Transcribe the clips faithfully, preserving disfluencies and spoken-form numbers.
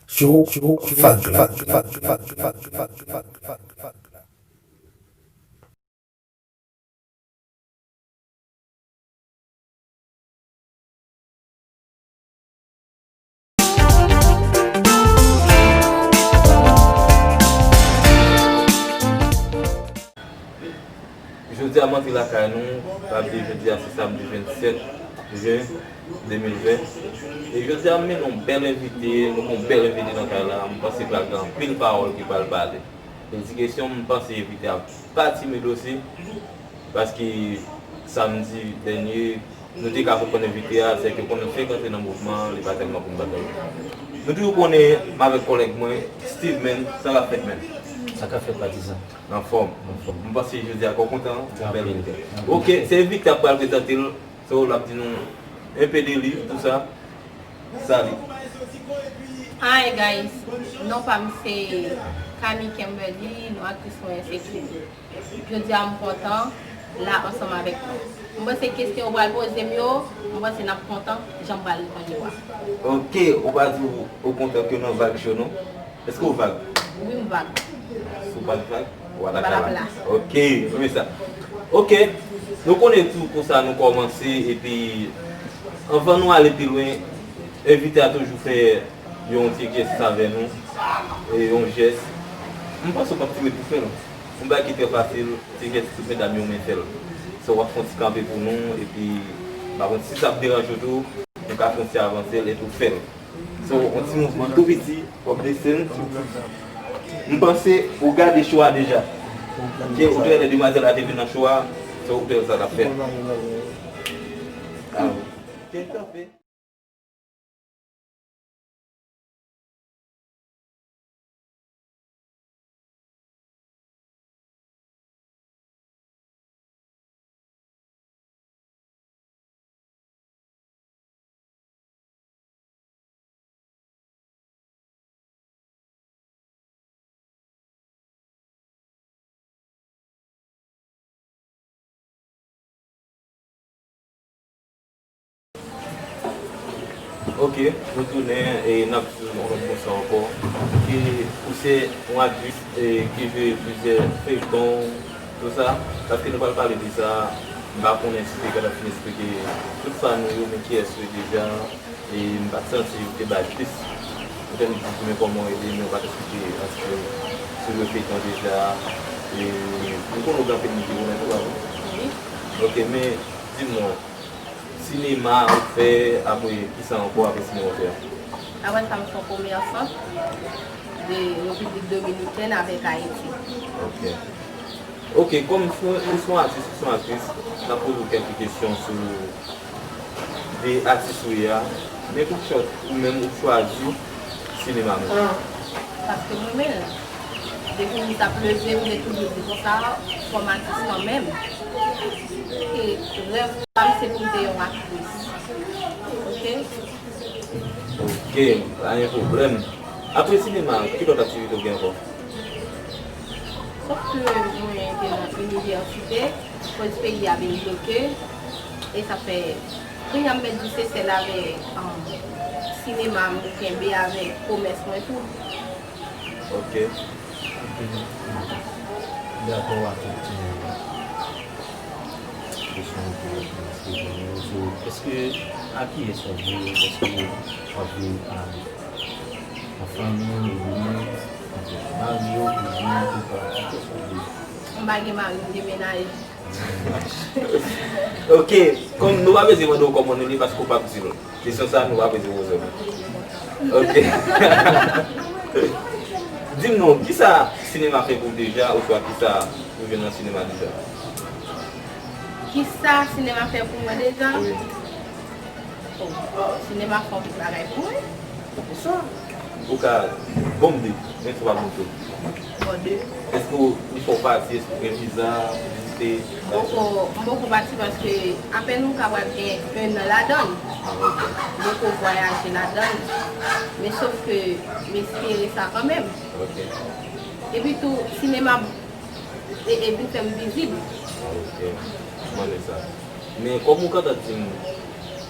Show, show, show, fag, fag, fag. Jodi a m antre lakay nou, pa bliye jodi a se samdi vennsèt jen de mil ven. E jodi a m mennen yon bèl envite, nou gen yon bèl envite nan kay la, m panse pral gen anpil pawòl ki pral pale. E ti kesyon, m panse envite a pa timid osi, paske samdi dènye, nou te ka konprann envite a, sèke konnen frekante nan mouvman, li pa tèlman konn bagay. Nou toujou konnen m avèk kòlèg mwen, Steve, men, sa k ap fèt, men? Sa k ap fèt, patizan? Anfòm. Anfòm. M panse jodi a kò kontan, bèl envite. Anpil. Oke, se envite a pral prezante l, so, l ap di nou enpe de li, tou sa. Sali. Hi guys, non pa m se Camille Kimberly, non aktris mwen se Kim. Jodi a m kontan la ansanm avèk nou. M panse kesyon yo pral poze m yo, m panse n ap kontan jan m pral reponn yo a. Oke, ou pa di w, ou kontan ke nan vag cho non? Èske w vag? Wi, m vag. Si w pa t vag, w pa ta ka la. Oke, renmen sa. Oke, nou konnen tou konsa nou kòmanse, epi anvan nou ale pi lwen, envite a toujou fè yon ti jès avè nou, e yon jès. M panse w p ap tire pou fè l. Yon bagay ki trè fasil, ti jès tout medam yo renmen fè l. So, w ap fè yon ti kanpe pou nou, epi, m pa konn si sa ap deranje w tou, nou ka fè yon ti avanse l epi w fè l. So, yon ti mouvman tou piti, w ap desann. M panse ou gade cho a deja. Ke ou te wè lè demwazèl la te vin nan cho a, so ou te wè sa l ap fè. Ah, ok, kanpe. Ok, nou tounen e n ap di nou yon lòt bonswa ankò. Ki ou se yon aktris e ki jwe plizyè feyton, tou sa. Paske nou pral pale de sa, m pa konnen si te kapab fin eksplike tout fan nou yo, men kiyès ou ye deja. E m pa t santi ou te bay plis. Ou te di men kòman w rele, men ou pa t eksplike ansanm si w jwe feyton deja. E m konnen w gen anpil moun ki konnen tou, pa vre? Wi. Ok, men di m non, sinema ou fè, apre kisa ankò apre sinema ou fè a? Apre sa, m se yon komèsan de Repiblik Dominikèn avèk Ayiti. Ok. Ok, kòm ou se yon atis, ou se yon aktris, n ap poze w kèk kesyon sou de atis ou ye a. Men pou chòt, ou menm ou chwazi sinema menm? Paske m renmen l. Depi m t ap leve, m te toujou di konsa, fò m atis kanmenm. E rèv pa m se pou m te yon aktris. Ok? Ok, pa gen pwoblèm. Apre sinema, ki lòt aktivite w gen ankò? Sòf ke mwen te nan inivèsite, koz peyi a vin bloke, e sa fè, kounye a m mèt di se sèl avèk, um, sinema m kenbe avèk komès mwen tou. Ok. Ok. Dakò ak tout, eh, kesyon ke w poze yo. So, èske a kiyès w ap vle, èske w ap vle a, a fanmi w, oubyen avèk mari w, oubyen ou pa, a kiyès w ap vle? M pa gen mari, m demenaje. Ok, kòm nou pa bezwen mande w kòman nou ye, paske w p ap di l. Kesyon sa a, nou pa bezwen poze l. Ok. Di m non, kisa sinema fè pou w deja, oswa kisa ou jwenn nan sinema deja? Kisa sinema fè pou mwen deja? Wi. Oh, sinema fè anpil bagay pou mwen. Kisa? Ou ka ban m de, menm si w pa ban m tout. Bon, de. Èske w, li fè w pati, èske w gen viza pou vizite? M poko, m poko pati paske apèn m ka pral gen enn an ladan l. Ah, ok. M poko vwayaje ladan l. Men sòf ke m espere sa kanmenm. Ok. Epi tou, sinema e, e vin fè m vizib. Ah, ok. M renmen sa. Men kòm ou gentan di m,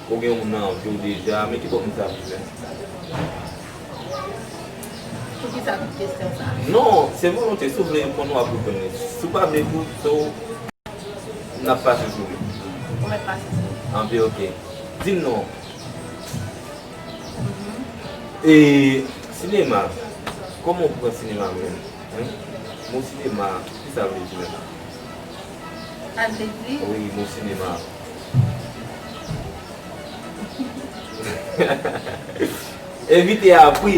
ou gen yon moun nan vi w deja, men ki bò moun sa vin fè? Sa tout kesyon sa. Non, se volonte. Si w vle reponn, w ap reponn li. Si w pa vle tou, so, n ap pase sou li. Ou mèt pase sou li. Anpi, ok. Di m non. E, sinema. Kòman w pran sinema menm? Hen? Mo sinema, ki sa vle di menm? Sa vle di? Wi, mo sinema. Envite a pri.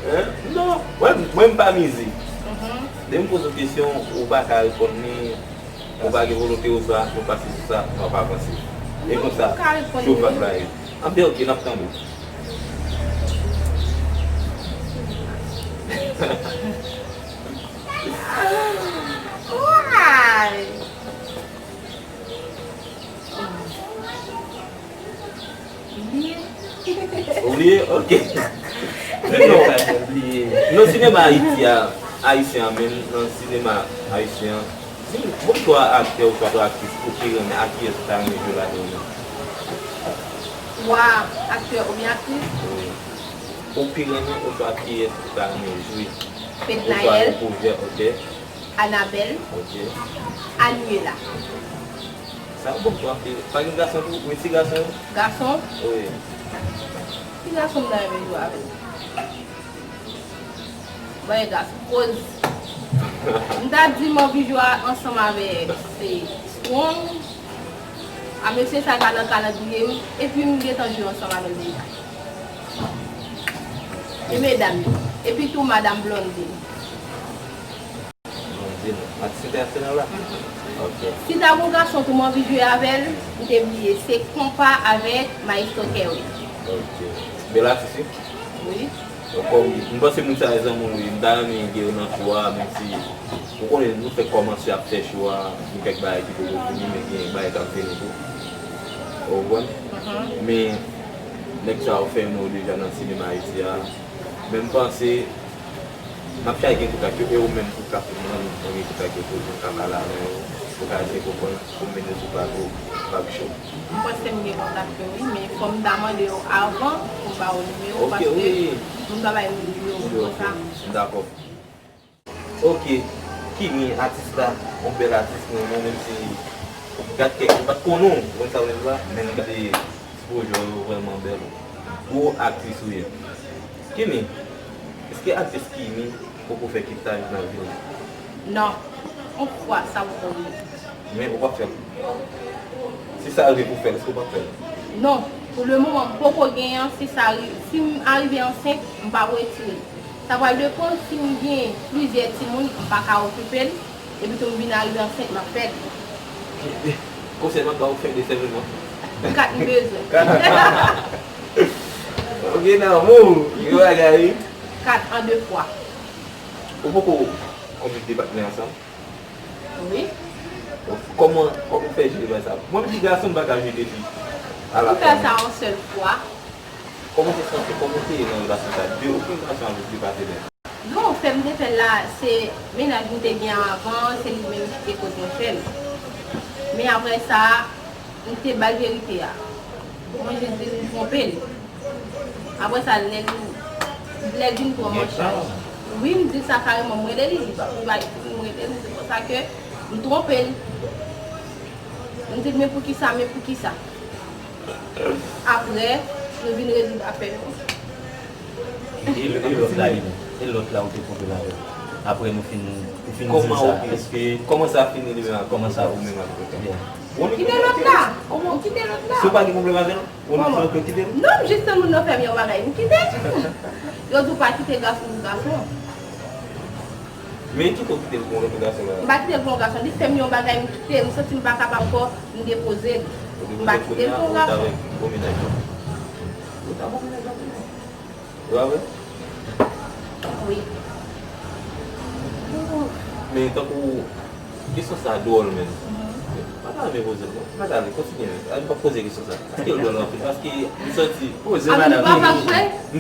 Hen? Non, mwen, mwen m pa mize. Mhm. Lè m poze w kesyon, ou pa ka reponn li, ou pa gen volonte, oswa nou pase sou sa, nou ap avanse. E konsa, show vag la ye. Anben, ok, n ap tande w. Why? Bliye. Ou bliye? Ok. Non. Nan sinema Ayiti a, ayisyen an menm, nan sinema ayisyen an, di m, bon, twa aktè oswa twa aktris ou pi renmen, a kiyès ou ta renmen jwe ladan yo? Twa aktè oubyen aktris? Wi. Ou pi renmen oswa kiyès ou ta renmen jwe? Oswa Fednaelle. Yon pwojè, ok. Anabelle. Ok. Anuela. Sa bon pou ap di. Pa gen gason tou? Wi, ti gason. Gason? Wi. Ti gason m ta renmen jwe avè l. Mwen gason. Koz. M ta di m anvi jwe ansanm avè se Strong. A mesye sa ka nan kalandriye m. Epi m gentan jwe ansanm avè l deja. E medam yo. Epi tou madanm Blondine. Blondine, atis entènasyonal la? Ok. Si ta gon gason tou m anvi jwe avè l, m te bliye. Se Konpa avèk Maestro Kerwin. Ok. Bèl atis, wi. Wi. Donk, kòm, m panse moun sa yo zanmi w, wi. M ta renmen gen yo nan show a, menm si, ou konnen, nou fèk kòmanse ap fè show a, gen kèk bagay ki poko fini, men gen bagay k ap vini tou. Ou konprann? Mhm. Men, nèg sa yo fè yon non deja nan sinema Ayiti a. Men m panse, n ap chache gen kontak yo, e ou menm tou ka fè mwen, mwen gen kontak yo tou, mwen ka pale avè yo, pou ka eseye konprann, pou m mennen sou plato Vag Show. M panse m gen kontak yo, wi, men fò m ta mande yo avan pou m ba yo nimewo, paske moun pa bay nimewo konsa. Ok, ok. Dakò. Ok, Kimi, atis la, yon bèl atis, mwen, mwen menm si, gad kèk, mwen pa t konnen w, mwen sa vle di la, men m gade pwojè w yo vrèman bèl. Gwo aktris ou ye. Kimi, èske aktris Kimi poko fè kitaj nan vi l? Non. Yon fwa, sa poko rive. Men ou p ap fè l. Si sa rive pou fè l, èske ou p ap fè l? Non. Pou le moman, m poko genyen. Si sa ri-, si m arive ansent, m p ap retire l. Sa pral depann si m gen plizyè timoun, m pa ka okipe l. Epi tou m vin arive ansent, m ap fè l. Konsèy m ap ba w, fè de sèlman. Kat m bezwen. Kat. Ok, nan mou, gen bagay. Kat an de fwa. Ou poko konbit de patnè ansanm? Wi. Kòman, kòman w fè jere bagay sa? Mwen, m di gason, m pa ka jere de fi. Pou fè sa yon sèl fwa. Kòman w te santi, kòman w te ye nan relasyon sa? De, okenn gason avèk de patnè. Non, fè m te fè l la, se mennaj m te gen avan, se li menm ki te koz mwen fè l. Men apre sa, m te ba l verite a. Mwen jis di l m twonpe l. Apre sa, lè l, lè l vin pran m an chaj. Wi, m di l sa kareman, m rele li, li pa, li pa, m rele l, se konsa ke m twonpe l. M di l, men poukisa, men poukisa? Apre, nou vin rezoud afè nou. E, e lòt la, e lòt la ou te twonpe l avè l. Apre nou fin, ou fin di l sa, èske... Kòman sa fini li menm ak... Kòman sa ou menm ak... Kite lòt la. Ou kite lòt la. Si w pa gen pwoblèm avè l, ou menm ou kite l? Non, m jis tann moun nan fè m yon bagay, m kite l. Yo di w pa kite gason pou gason. Men kite w kite l pou yon lòt gason la. M pa kite l pou yon gason. Li fè m yon bagay, m kite l. M santi m pa kapab ankò, m depoze l. M pa kite l pou yon gason. Ou ta bon mennaj la. Ou ta bon mennaj la. Ou pa vre? Wi. Men tankou kesyon sa dwòl menm. Mhm. M pa ta renmen poze l non. M pa ta vle kontinye menm. Ann pa poze kesyon sa. Paske l dwòl anpil. Paske m santi... Poze madanm.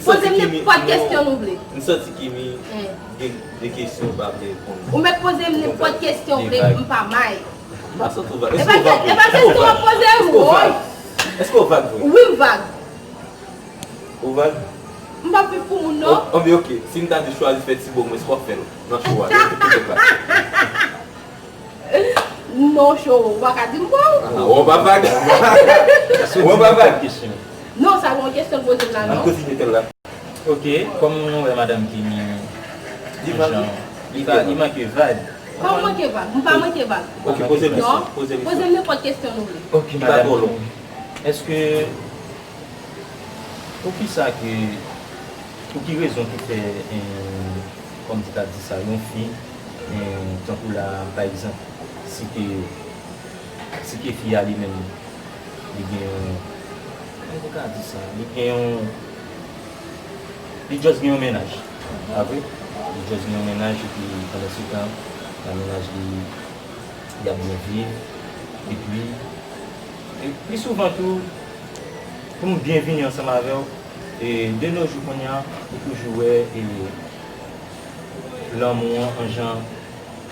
Poze m nenpòt kesyon nou vle. M santi Kimi gen de kesyon ou pa vle reponn. Ou mèt poze m nenpòt kesyon w vle, m pa may. M pa santi w vag. Èske w vag vre? E pa kesyon w ap poze m, woy. Èske w vag vre? Wi, m vag. Ou vag? M p ap viv pou moun, non. O, o, men ok, si m ta di chwazi fè ti bo mwen, sa w ap fè l nan show a, lè w te pete plas? Non, show, ou pa ka di m bon. Ah, w pa vag. W pa vag. Non, sa gon kesyon poze m la, non. An kontinye tèl la. Ok, kòm nou wè madanm Kenny, li pa, li manke vag. Kòman manke vag? M pa manke vag. Ok, poze l kesyon. Poze l kesyon. Poze m nenpòt kesyon nou vle. Ok, madanm Kenny, èske Poukisa ke, pou ki rezon ki fè, kòm ti ta di sa, yon fi, tankou la, pa egzanp, si ke, si ke fi a li menm, li gen yon, kòman pou ka di sa, li gen yon, li just gen yon mennaj, pa vre? Li just gen yon mennaj epi pandansetan, nan mennaj li, y ap byen viv, epi, e pi souvan tou, pou m byen vini ansanm avè w, e de no jou kounye a, ou toujou wè e lanmou an an jan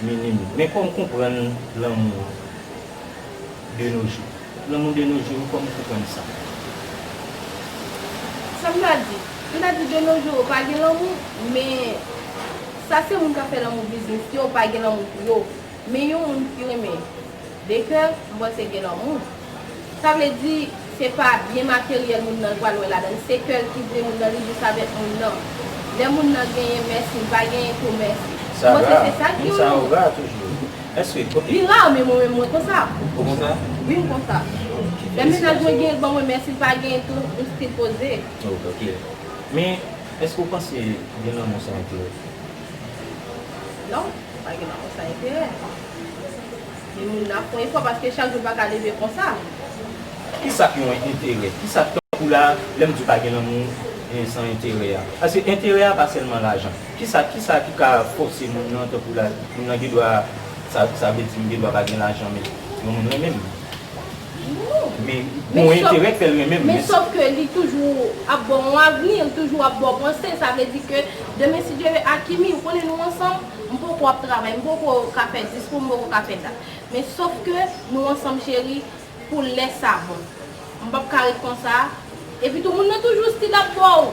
minim. Men kòm konprann lanmou an de no jou? Lanmou de no jou, kòm ou konprann sa? Sa m ta di? M ta di de no jou, pa gen lanmou, men sa se moun k ap fè lanmou biznis yo, pa gen lanmou pou yo. Men yon moun ki renmen de kè, m panse gen lanmou. Sa vle di, se pa byen materyèl moun nan pral wè ladan l, se kè l ki vle moun nan, li jis avèk moun nan. Lè moun nan genyen, mèsi, l pa genyen tou, mèsi. M panse se sa ki gen lanmou. Sa ra, moun sa yo ra toujou. Èske, ok. Li ra, men mwen menm, mwen konsa. Ou konsa? Wi, m konsa. Lè mennaj mwen genyen, l ban mwen, mèsi, l pa genyen tou, m still poze. Ok. Men, èske w panse gen lanmou san enterè? Non, pa gen lanmou san enterè. Men moun nan ap fè yon efò paske chak jou pa ka leve konsa. Kisa k yon enterè? Kisa k tankou la, lè m di w pa gen lanmou san enterè a? Paske enterè a pa sèlman lajan. Kisa, kisa ki ka fòse moun nan, tankou la, moun nan gen dwa, sa, sa vle di m gen dwa pa gen lajan, men yon moun renmen m. Men pou enterè k fè l renmen m. Men sòf ke li toujou ap ba w yon avni, li toujou ap ba w panse, sa vle di ke demen si Dye vle, Akimi, ou konnen nou ansanm, m poko ap travay, m poko ka fè dis pou m poko ka fè dat. Men sòf ke nou ansanm cheri, pou lè sa bon. M p ap ka ret konsa. Epi tou moun nan toujou still ap ba w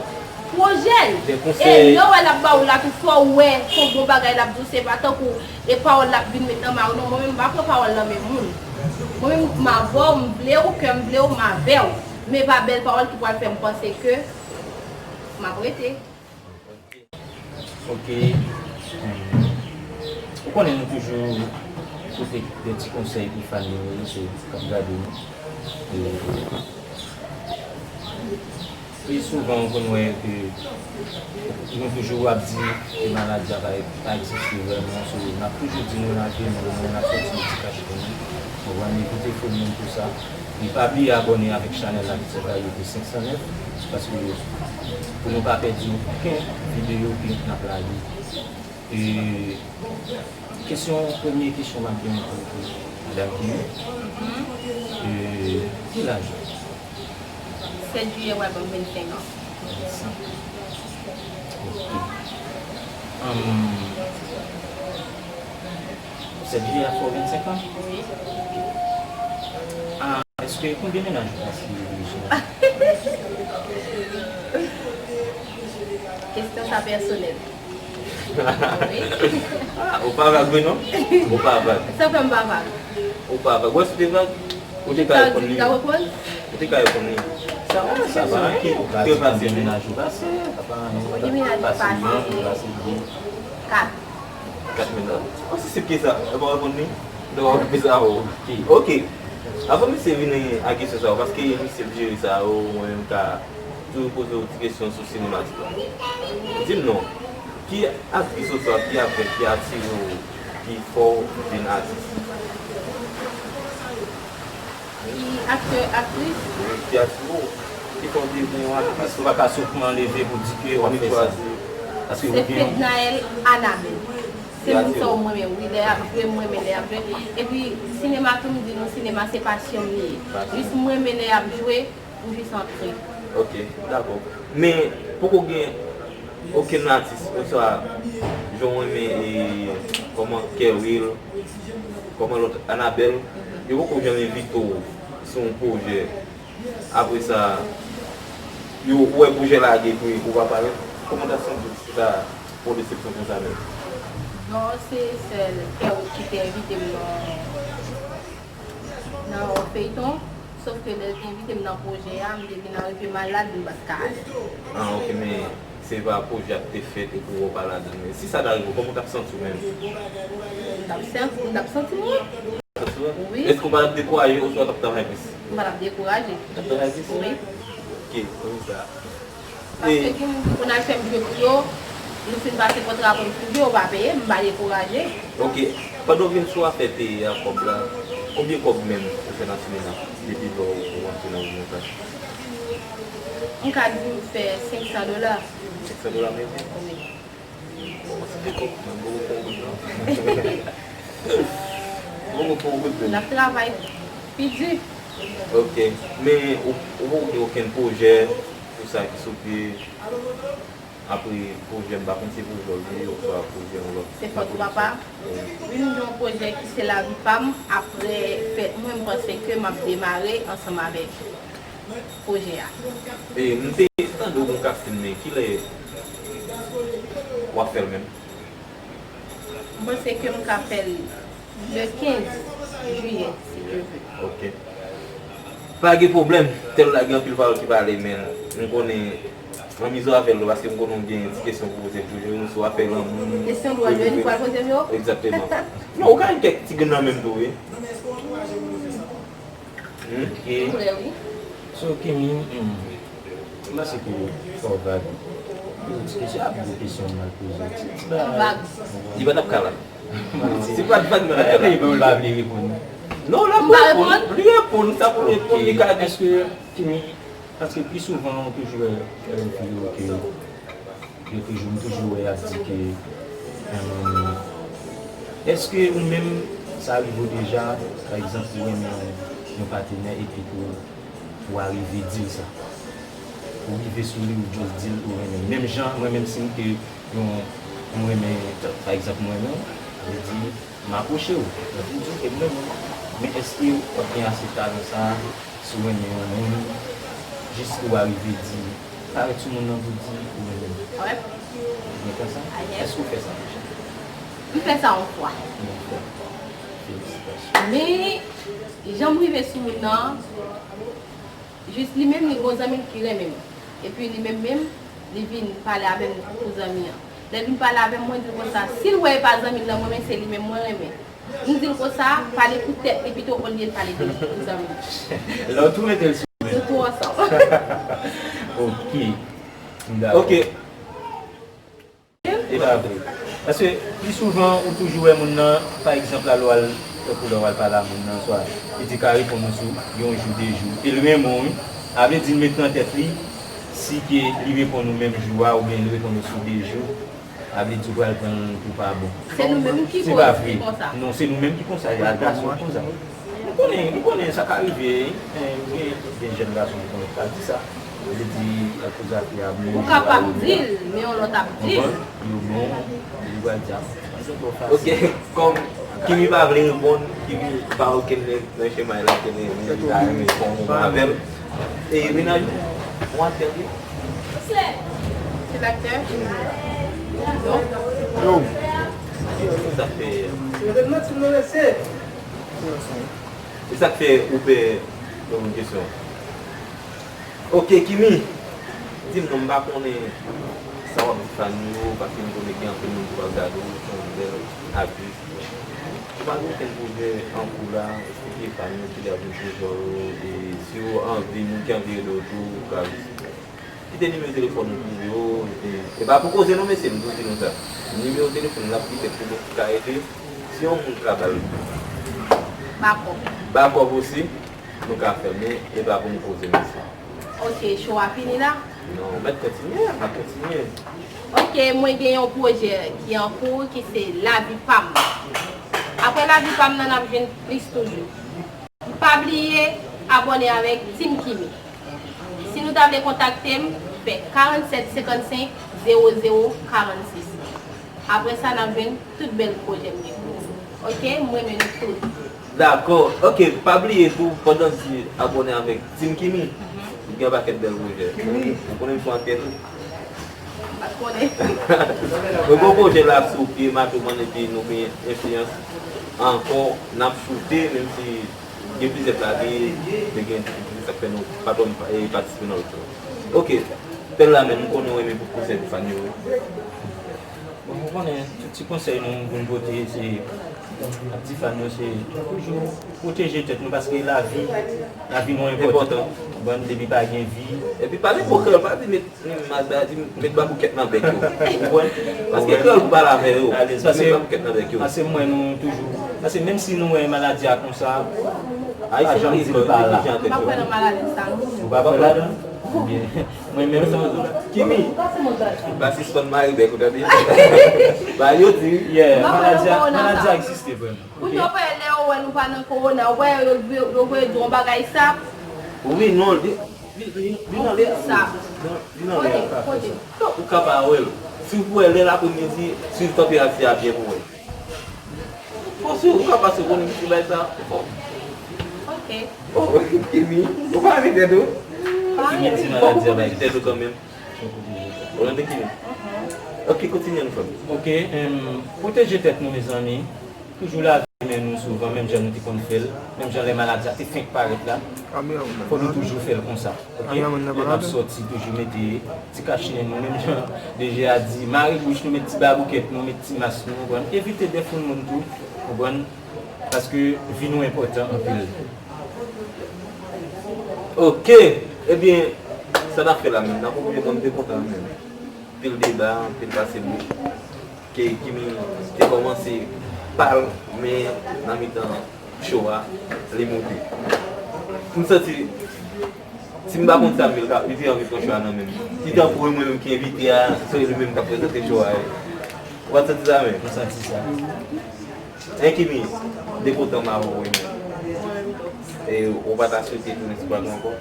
pwojè l. E lè w wè l ap ba w la tou fò w wè se yon bon bagay l ap di w, se pa tankou e pawòl l ap vin met nan may ou non. Mwen menm m pa pran pawòl nan men moun. Mwen menm m avè w, m vle w, kè m vle w, m avè w. Men e pa bèl pawòl ki pral fè m panse ke m ap rete. Ok. Ou konnen nou toujou pote de ti konsèy pou fan nou yo, se k ap gade nou. E, pi souvan ou konn wè ke nou toujou ap di ke maladi a pa, pa egziste vrèman, so n ap toujou di nou lage nou, nou n ap sòti yon ti kach pou nou. Ou konprann, li koute fo moun pou sa. E pa bliye abòne avèk chanèl la ki se Varyete senk san nèf, paske pou nou pa pèdi okenn videyo ke n ap lage. E kesyon, premye kesyon m ap gen pou, pou madanm Kenny. E ki laj ou? Sèt jiyè pral ban m vennsenk an. Vennsenk. Ok. Ahn, sèt jiyè a fè w vennsenk an? Wi. Ok. Ah, èske konbyen mennaj ou pase deja? Kesyon sa pèsonèl. Ah, ou pa vag vre non? Ou pa vag. Sa fè m pa vag. Ou pa vag. Ou wè si w te vag, ou te ka reponn li. Ou te ka reponn li. Sa, sa pa anyen. Ou ka di konbyen mennaj ou pase, sa pa anyen. Konbyen mennaj ou pase? Pase youn, pase de. Kat. Kat mennaj. Osi senp ke sa. Ou pa reponn li? Donk, ou okipe sa, ou. Ok. Avan misye vini a kesyon sa yo, paske misye ap jere sa yo, mwen menm m ka toujou poze w ti kesyon sou sinematik la. Di m non, ki aktris oswa ki aktè ki atire w, ki fè w vin atis? Ki aktè, aktris? Wi, ki atire w, ki fè w devni yon aktris. Paske w pa ka sotman leve pou di ke w ap fè sa. Paske ou gen yon... Se Fednaelle Anabelle. Se moun sa yo mwen renmen wi, lè y ap jwe, m renmen lè y ap jwe. Epi sinema tou, m di nou, sinema se pasyon m li ye. Jis m renmen lè y ap jwe, m jis antre. Ok, dakò. Men poko gen okenn atis, oswa jan w renmen, e, kòman Kerwill, kòman lòt Anabelle, yo poko janm envite w sou yon pwojè. Apre sa, Yo, ou wè pwojè lage epi ou pa parèt. Kòman w t ap santi w si se ta yon desepsyon konsa menm? Non, se sèl Pierrot ki te envite m nan, nan yon feyton. Sòf ke lè l te envite m nan pwojè a, m te vin arive malad, m pa t ka ale. Ah, ok, men se pa pwojè a ki te fèt epi w pa ladan l. Men si sa ta rive w, kòman w t ap santi w menm? M t ap santi, m t ap santi m wont. Wi. Èske w pa t ap dekouraje oswa w t ap travay plis? M pa t ap dekouraje. W t ap travay plis? Wi. Ok, konsa. Paske gen moun ki konn al fè m jwe pou yo, nou fin pase kontra pou m fin jwe, yo pa peye m, m pa dekouraje. Ok. Pandan w vin sou afè peye a, kòb la, konbyen kòb menm ou fè nan sinema depi lè w rantre nan mouvman sa? M ka di m fè senk san dola. Senk san dola ameriken? Wi. Bon, se de kòb, men m poko fè yon goud non. M poko fè yon goud menm. N ap travay pi di. Ok. Men ou, ou poko gen okenn pwojè pou sa ki sou pye? Apre pwojè, m pa konn si pwojè w li ye oswa pwojè yon lòt. Se fòt papa. Wi. Wi, m gen yon pwojè ki se lavi pa m. Apre fèt mwen, m panse ke m ap demare ansanm avèk pwojè a. E, m te tande w gon casting, men kilè w ap fè l menm? M panse ke m ka fè l le kenz jiyè, si Dye vle. Ok. Pa gen pwoblèm. Tèl la gen anpil pawòl ki pale, men m konnen anmize w avè l, paske m konnen w gen ti kesyon pou poze m toujou, sou afè lanmou. Kesyon dwòl yo, li pral poze m yo? Egzakteman. Non, ou ka gen kèk ti grenn nan men m tou, wi. Hmm? Ok. M prè, wi. So, Kimi, hmm, m panse ke fò w vag. Poze ti kesyon, ap di kesyon m al poze w. Ti, ti bagay. Vag. Li pa t ap ka la. Si pa t vag nan afè la. Li pa vle reponn. Non, l ap reponn. Li reponn, sa pou l reponn, li ka di. Èske, Kimi, paske pi souvan, ou toujou wè, wè fi yo ke yo toujou, m toujou wè y ap di ke, euh, èske ou menm, sa rive w deja, pa egzanp, ou renmen yon, yon patenè epi ke w, ou arive di l sa? Ou rive sou li, ou just di l ou renmen l. Menm jan, mwen menm, si m te yon, m renmen, pa egzanp, m renmen w, sa vle di, m apwoche w, epi w di, "Ok, m renmen w." Men èske w ap gen ase talan sa a, si w renmen yon moun, jis pou w arive di, parèt sou moun nan pou w di ou renmen l? Wi. Ou gen tan sa? Ah, yes. Èske w fè sa deja? M fè sa yon fwa. Yon fwa. Felisitasyon. Men, jan m rive sou moun nan, jis li menm, li gon zanmi l ki renmen m. Epi li menm menm, li vin pale avè m pou zanmi an. Lè l vin pale avè m, mwen di l konsa, si l wè e pa zanmi l nan mwen, men se li menm mwen renmen. M di l konsa, pale pou tèt li pito olye l pale de zanmi l. Lè w tou mete l sou. Nou tou ansanm. Ok. M dakò. Ok. E pa vre. Paske pi souvan, ou toujou wè moun nan, pa egzanp la, lè w al, tankou lè w al pale a moun nan, swa li te ka reponn ou sou yon jou, de jou, e l renmen w, wi. Sa vle di l met nan tèt li, si ke li reponn ou menm jou a, oubyen li reponn ou sou de jou, sa vle di w pral pran l pou pa bon. Se nou menm ki koz li konsa. Non, se nou menm ki konsa, e gason konsa. Nou konnen, nou konnen sa ka rive, wi. Gen, gen jèn gason ki konnen sa di sa. Yo di, Elkouza ki ap mouri. Ou kapab di l, men yon lòt ap di l. Yo bon, li pral di a. Ok, kòm Kimi pa vle reponn, Kimi pa okenn nèg nan chemay la, ke li ta renmen fè yon moman avè l. E mennaj ou, yon aktè li ye? Se laktè? Non. Yo. Sa fè. E sa k fè ou pè reponn kesyon an? Ok, Kimi, di m non, m pa konnen sa w ap di fan yo, paske m konnen gen anpil moun ki pral gade w, se yon bèl aktris. Ou pa gen okenn pwojè an kou la, eksplike fan yo kilè w ap vin sou zò yo, e si w anvi, moun ki anvi rele w tou, ou ka kite nimewo telefòn ou pou yo, epi, e pa pou koze non, mesye, m tou di nou sa. Nimewo telefòn la pou kite pou nou ka rele. Si yon moun ka ba l bakòp. Bakòp osi, nou ka fè l, men e pa pou nou koze, mesye. Ok, show a fini la? Non, ou mèt kontinye, m ap kontinye. Ok, mwen gen yon pwojè ki an kou, ki se Lavi Pa M. Apre Lavi Pa M nan, n ap jwenn plis toujou. Pa bliye abòne avèk Team Kimi. Si nou ta vle kontakte m, fè karannset senkannsenk zewo zewo karannsis. Apre sa, n ap jwenn tout bèl pwojè m gen pou nou. Ok, m renmen nou tout. Dakò. Ok, pa bliye tou, pandan w di abòne avèk Team Kimi, Gen yon pakèt bèl pwojè. Ou konnen m sou antèn. M pa t konnen. Mwen gen yon pwojè la sou pye, Macho Man, epi nou gen enfliyans ankò, n ap choute, menm si gen plizyè plage, men gen difikilte, sa k fè nou pa twò, e, patisipe nan lòt yo. Ok, Pèl la menm, m konnen w renmen pou konsèy pou fan yo, wi. Bon, ou konnen, tout ti konsèy nou pou n pote, se, ap di fan yo, se toujou pwoteje tèt nou, paske lavi, lavi nou enpòtan. Enpòtan. Bon, depi pa gen vi. Epi pale pou kreyòl, pa di met, met, met baboukèt nan bèk yo. Ou konprann? Paske kreyòl pou pale avè yo. Alèz, paske, met baboukèt nan bèk yo. Paske m wè nou toujou, paske menm si nou wè maladi a konsa, pa janm di l pa la. M pa kwè nan maladi sa, non. Ou pa kwè ladan? Byen. Mwen menm, Kimi, pa sispann mare bèk ou, tande? Ba yo di. Yeah, maladi a, maladi a egziste vrèman. Pou yo wè lè yo wè nou pa nan kowona, yo wè yo, yo, yo voye di yon bagay sa. Wi, non, li, li, li, li nan lè. Sa. Li nan lè a, sa. Ou ka pa wè l. Si w wè lè lapremidi, si tanperati a byen pou wè. Bon, si ou ka pase konnen ki ti bay sa, bon. Ok. Oh, Kimi, ou pa renmen tèt ou? Pa renmen. Bon, ou pwoteje tèt ou kanmenm. Ou renmen Kimi? Mhm. Ok, kontinye nou fè m. Ok, em, pwoteje tèt nou, mezanmi. Toujou lave men nou souvan, menm jan nou te konn fè l, menm jan lè maladi a te fenk parèt la. Fò nou toujou fè l konsa. Ok? Lè n ap sòti, toujou mete ti kach nen nou, menm jan D J a di, mare bouch nou, met ti baboukèt nou, met ti mas nou, konprann? Evite dèfoul moun tou, konprann? Paske vi nou enpòtan anpil. Ok! Ebyen, sa n ap fè la menm? N ap oblije pran de kontan menm. Pil deba, pil pase bou. Ke Kimi te kòmanse pa l, men nan mitan cho a, li moute. M santi, si m pa konn sa, men li te anvi pran cho a nan men m. Li tankou e mwen menm ki envite a, se li menm k ap prezante cho a. Ou pa t santi sa menm? M santi sa. Hein, Kimi, depi w t anba avè w, wi, men. E ou pa ta swete tounen sou plato ankò?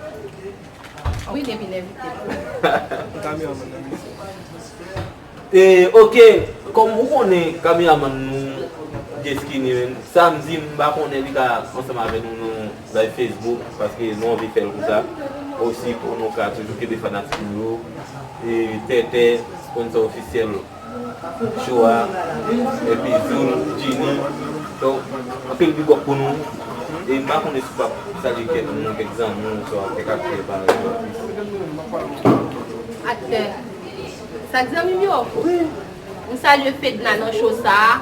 Wi, depi l envite m. E, ok, kòm ou konnen kameramann nou, Jeskini, menm, samdi, m pa konnen li ka ansanm avè nou nan live Facebook, paske nou anvi fè l konsa. Osi, pou nou ka toujou kenbe fanatik nou yo. E, Tètè, sponsor ofisyèl cho a, epi Zul, Jini. Donk, anpil big up pou nou. E m pa konnen si w p ap salye kèk moun, kèk zanmi w, oswa kèk aktè, pa egzanp. Aktè. Sa k zanmi m yo? Wi. M salye Fedna nan cho sa a,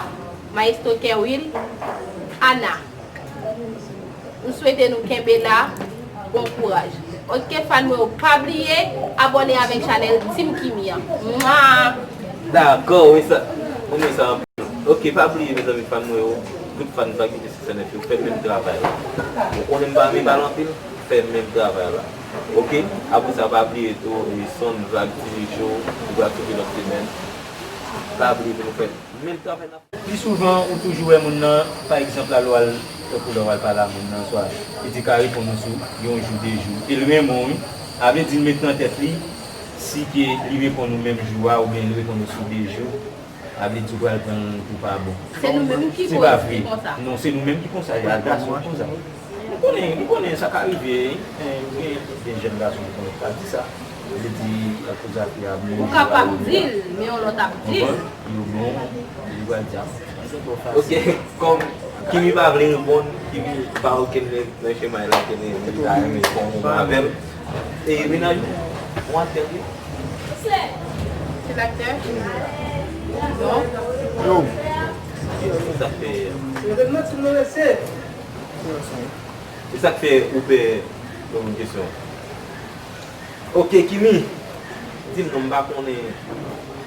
Maestro Kerwil, Ana. M swete nou kenbe la, bon kouraj. Ok, fan mwen yo, pa bliye abòne avèk chanèl Team Kimi an. Mwa! Dakò, wi, sa, mwen renmen sa anpil. Ok, pa bliye, mezanmi, fan mwen yo, tout fan Vag Media Six N F yo, fè menm travay la. Ou konnen m pa renmen pale anpil, fè menm travay la. Ok? Apre sa, pa bliye tou, e, Son Vag T V Show, nou pral soti lòt semèn. Pa bliye pou nou fè menm travay la. Pi souvan, ou toujou wè moun nan, pa egzanp, la, lè w al, tankou lè w al pale a moun nan, swa li te ka reponn ou sou yon jou, de jou, e l renmen w, wi. A vle di, l met nan tèt li, si ke li reponn ou menm jou a, oubyen li reponn ou sou de jou, a vle di, ou pral pran l pou pa bon. Se nou menm ki koz ki konsa. Non, se nou menm ki konsa, e al gason ki konsa. M konnen, m konnen sa ka rive, wi. Gen, gen jèn gason ki konnen k ap di sa. Yo di, akoz afe a moun. Ou kapab di l, men yon lòt ap di l. Konprann? Yo bon, li pral di a. Ok, kòm Kimi pa vle reponn, Kimi pa okenn nèg nan chemay la, ke li ta renmen fè yon moman avè l. E mennaj ou, yon aktè li? Se l aktè? Non. Yo. Ki sa k fè? E sa k fè ou pè reponn kesyon an? Ok, Kimi, di m non, m pa konnen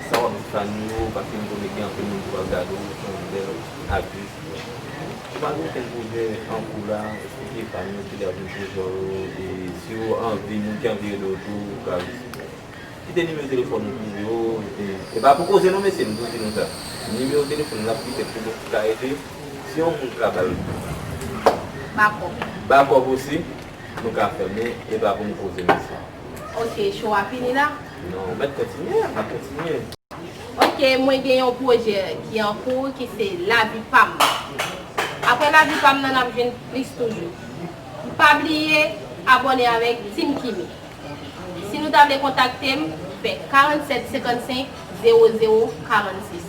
sa w ap di fan yo, paske m konnen gen anpil moun ki pral gade w, se yon bèl aktris. Ou pa gen okenn pwojè an kou la, eksplike fan yo kilè w ap vin pwojè w yo, e si yo anvi, moun ki anvi ede w tou, ou ka kite nimewo telefòn ou pou yo, e, e pa pou koze non, mesye, m tou di nou sa. Nimewo telefòn l ap kite pou nou ka ede. Si yon moun ka ba l bakòp. Bakòp osi, nou ka fè, men e pa pou nou koze, mesye. Ok, show a fini la? Non, mèt kontinye, mèt kontinye. Ok, mwen gen yon pwojè ki an kou, ki se Lavi Pa M. Apre Lavi Pa M nan, n ap jwenn plis toujou. Pa bliye abòne avèk Team Kimi. Si nou ta vle kontakte m, fè karannsenk senkannsenk zewo zewo karannsis.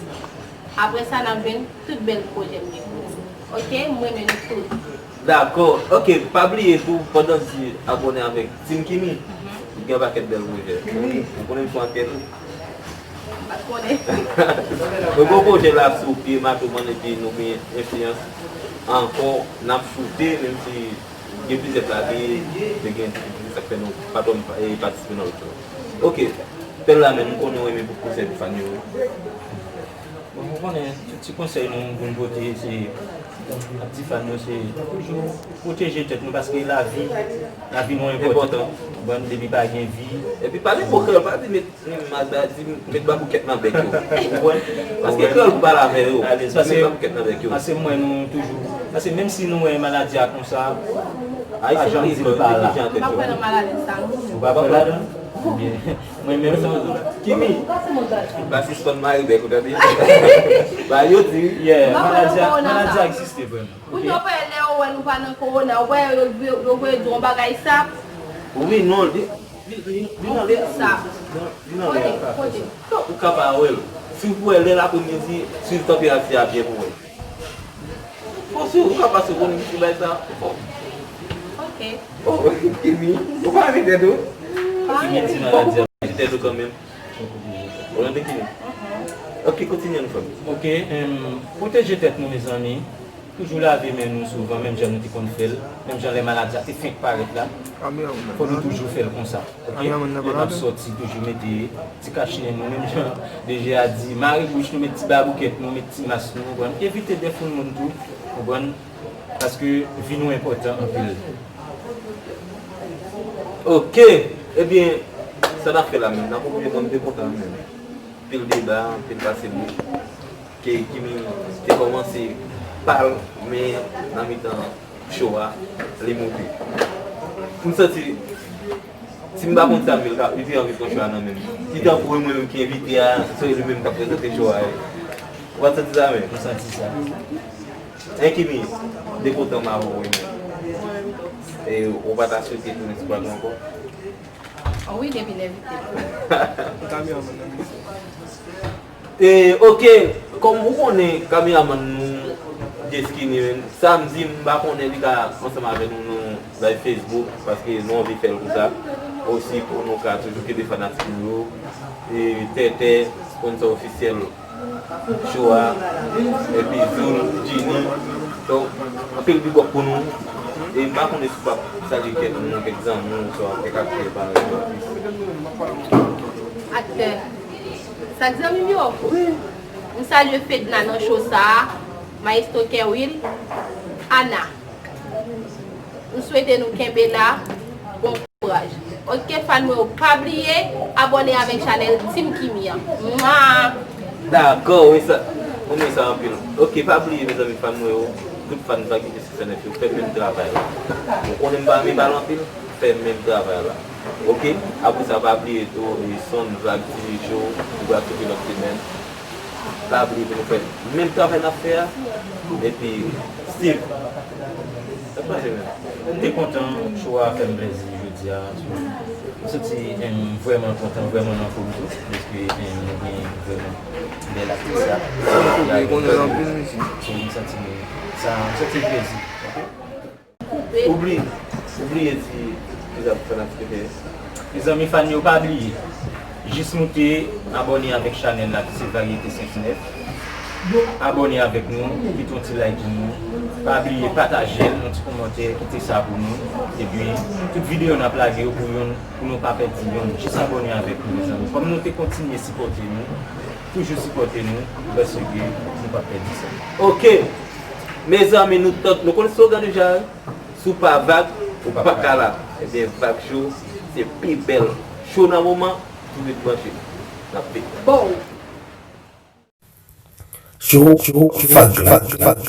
Apre sa, n ap jwenn tout bèl pwojè m gen pou nou. Oke, m renmen nou tout. Dakò. Oke, pa bliye tou, pandan n di abòne avèk Team Kimi, gen yon pakèt bèl pwojè. Ou konnen m sou antèn wi. M pa t konnen. Mwen gen yon pwojè la sou pye, Mato Mann, epi nou gen enfliyans ankò, n ap choute, menm si gen plizyè plage, te gen difikilte, sa k fè nou pa twò, e, patisipe nan lòt yo. Oke, Pèl la menm, m konnen w renmen pote konsèy pou fan yo wi. Bon, ou konnen, tout ti konsèy nou pou n pote, se ak ti fan yo, se toujou pwoteje tèt nou, paske lavi, lavi nou enpòtan. Enpòtan. Bon, depi pa gen vi. Epi pale pou kreyòl, pa di met, met, met baboukèt nan bèk yo. Ou konprann? Paske kreyòl pou pale avè yo. Alèz, paske, met baboukèt nan bèk yo. Paske m wè nou toujou, paske menm si nou wè maladi a konsa, pa janm di l pa la. M pa kwè nan maladi sa non. Ou pa kwè ladan? Ebyen, mwen menm tou. Kimi, pa sispann mare bèk ou tande. Ba yo di wi. Yeah, maladi a, maladi a egziste vrèman. Pou yo pè lè yo wè nou pa nan kowona, ou wè yo, yo, yo voye di yon bagay sa. Wi, non, li, li, li, li nan lè. Sa. Li nan lè. Kote, kote? Ou ka pa wè l. Si w wè lè lapremidi, swiv tanperati a byen pou wè. Fò si ou ka pase konnen ki bay sa. Fò. Oke. Oh, Kimi, ou pa renmen tèt ou? Pa renmen. Fò ou pwoteje tèt ou kanmenm. Ou tande Kimi? Oke, kontinye nou frè m. Oke, em, pwoteje tèt nou mezanmi. Toujou lave men nou souvan, menm jan nou te konn fè l, menm jan lè maladi a te fenk parèt la. Fò nou toujou fè l konsa. Oke? Lè n ap sòti, toujou mete ti kach nen nou, menm jan D J a di, mare bouch nou, met ti baboukèt nou, met ti mas nou, konprann? Evite dèfoul moun tou, konprann? Paske vi nou enpòtan anpil. Oke, ebyen, sa n ap fè la menm, n ap okipe mwen, m te kontan menm. Anpil deba, anpil pase mo. Ke Kimi te kòmanse pa l, men nan mitan show a, li moute. M santi, si m pa konn sa, men li te anvi pran show a nan men m. Li tankou e mwen menm ki envite a, se li menm k ap prezante show a. Ou pa t santi sa menm? M santi sa. Hein, Kimi, de kontan m avè w wi menm. E ou pa ta swete tounen sou plato ankò? Oh wi, depi n envite m. Kameramann nan, mesye. E, oke, kòm ou konnen kameramann nou, Jeskini, menm, samdi, m pa konnen li ka ansanm avè nou nan live Facebook, paske nou anvi fè l konsa. Osi, pou nou ka toujou kenbe fanatik nou yo. E, Tètè, sponsor ofisyèl show a, epi Zoul, Jini. Donk, anpil big up pou nou. E m pa konnen si w p ap salye kèk moun, kèk zanmi w, oswa kèk aktè, pa egzanp. Aktè. Sa k zanmi m yo? Wi. M salye Fedna nan show sa a, Maestro Kerwil, Ana. M swete nou kenbe la. Bon kouraj. Oke, fan mwen yo, pa bliye abòne avèk chanèl Team Kimi an. Mwa! Dakò, wi, sa, m renmen sa anpil. Oke, pa bliye, mezanmi, fan mwen yo, tout fan Vag T V six nèf yo, fè menm travay la. Ou konnen m pa renmen pale anpil, fè menm travay la. Oke? Apre sa, pa bliye tou, e, Son Vag T V Show, ki pral soti lòt semèn. Pa bliye pou nou fè menm travay n ap fè a. Epi, Steve, sa k pase menm? M te kontan, show a fè m plezi jodi a. M santi, em, vrèman kontan, vrèman nan fòm tou, paske, em, nou gen vrèman bèl aktris la. Ou byen konnen anpil, mesye. So, m santi sa, m santi m plezi. Ou bliye, ou bliye di kisa pou fanatik yo fè. Mezanmi, fan yo, pa bliye. Jis moute, abòne avèk chanèl la ki se Varyete senk nèf. Abòne avèk nou, kite yon ti like pou nou. Pa bliye pataje l, yon ti kòmantè, kite sa pou nou. Epi, tout videyo n ap lage yo pou yonn, pou nou pa pèdi yonn. Jis abòne avèk nou, mezanmi. Kòm nou te kontinye sipòte nou, toujou sipòte nou, paske nou p ap pèdi sa. Oke. Mezanmi, nou tout, nou konn slogan deja, wi. Si w pa vag, ou pa ka la. Ebyen, Vag Show, se pi bèl show nan moman, nou ret branche. N ap vin. Bon. Show, show, Vag, Vag, Vag.